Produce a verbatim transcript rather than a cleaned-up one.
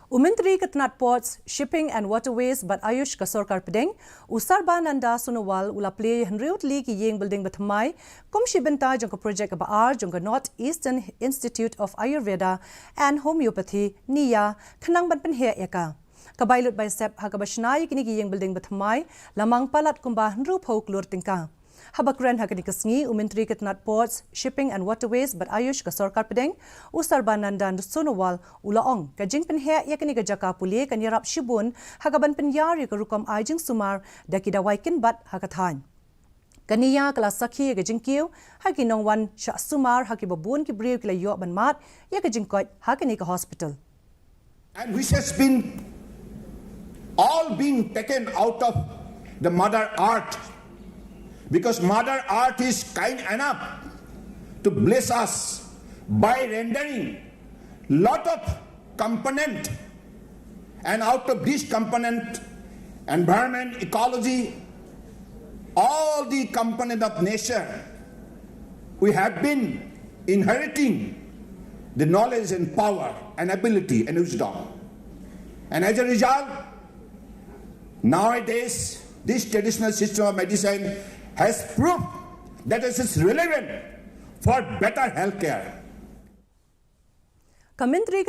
U Myntri ka tnat Ports, Shipping and Waterways bad Ayush ka Sorkar Pdeng, u Sarbananda Sonowal u la plie hynriew tylli ki ïing building bathymmai kum shi bynta jong ka project kaba ar jong ka North Eastern Institute of Ayurveda and Homeopathy, NIAH, khnang ban pynheh ïa ka. Ka bai lut bai sep ha kaba shna ïa kine ki ïing building bathymmai la mang palat kumba hynriewphew klur tyngka. Haba kren ha kane ka sngi, u Myntri ka tnat Ports, Shipping and Waterways bad Ayush ka Sorkar Pdeng, u Sarbananda Sonowal u la ong ka jingpynheh ïa kane ka jaka pule kan ïarap shibun ha kaban pynïar ïa ka rukom ai jingsumar da ki dawai kynbat ha ka thaiñ. Ka NIAH ka la sakhi ïa ka jingkiew ha ki nongwan shah sumar ha kiba bun ki briew ki la ïoh ban mad ïa ka jingkoit ha kane ka hospital. And which has been all being taken out of the Mother Earth, because Mother Earth is kind enough to bless us by rendering lot of component, and out of this component, environment, ecology, all the component of nature, we have been inheriting the knowledge and power and ability and wisdom. And as a result, nowadays, this traditional system of medicine has proved that it is relevant for better healthcare. Ka Myntri